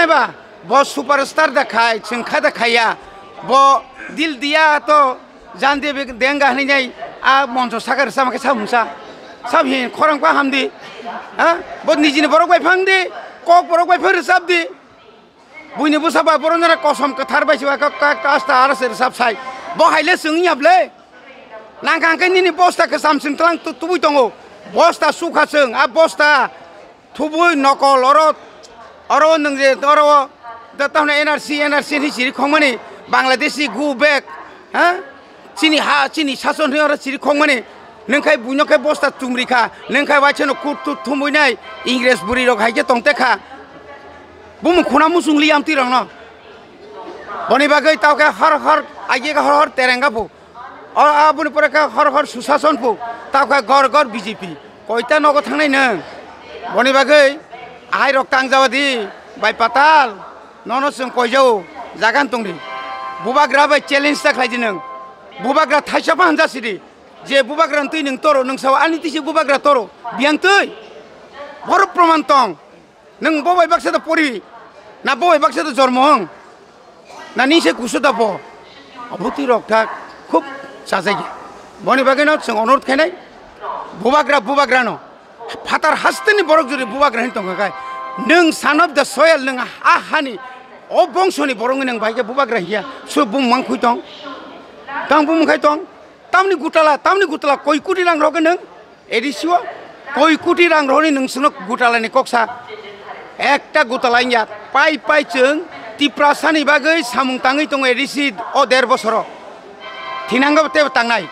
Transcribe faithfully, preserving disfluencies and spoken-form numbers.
Ba, bo superstar da khai, chwng kha da khaiya. Bo dil diya to jan de denga hinwi nai, a moncho saka rwchapma khe sab mungsa. Sab hin khorang pa hamdi. Ha? Bo nijini borok bai phang di, kok borok bai phang rwchap di. Buini bwsa ba borok jora kosom kwthar bai se ba ka, ka, ka asta ara se rwchap sai. Bo hai le chwng ya ble. Nang kang khe nini bosta kwcham chwng tlang tu-, tubui tongo. Bosta sukha chwng, a bosta thubui nokol oro, oro nwng je oro da tamni N R C, N R C hinwi chiri khongmani, Bangladeshi go back, ha? Chini ha, chini sason hinwi oro chiri khongmani, nwng khai buino khai bosta chumri kha, nwng khai waisano kut tut thumui nai, Ingres bwrwi rok hai khe tong te kha. Bumung khuna muchung li amtwi rokno. Boni bagwi tao khe hor hor, agi khe hor hor terenga phu. O, aboni pore khe hor hor susason phu, ta khe gor gor B J P. Koita nogo thangnai nwng? Boni bagwi ahai rok tang jawa di, bai patal, nono chwng koi jao, jagan tong di. Bubagra bai challenge ta khlai di nwng. Bubagra thaisa pha hanja sidi. Je bubagra twi nwng toro, nwng sao ani tisi bubagra toro, biyang twi. Boro proman tong. Nwng bo bai baksa da pori, na bo bai baksa da jormo wng, na nini se kusu da bo. Abo twi rok thak khub chajagya. Boni bagwi no chwng onurot khainai, bubagra, bubagra no. Phatar hasteni borok jodi bubagra hin tongkha khai, nwng son of the soil, nwng ha hani, o bongsoni borok nwng bai khe bubagra hiya, so bumung mang khui tong. Tang bumung khai tong. Tamni gutala, tamni gutala koi koti rang rok nwng A D C o koi koti rang roni nwng sino gutala ni koksa. Ekta gutala wngya. Pai pai chwng Tiprasa ni bagwi samung tangwi tongo A D C o der bosoro. Thinango tebo tangnai.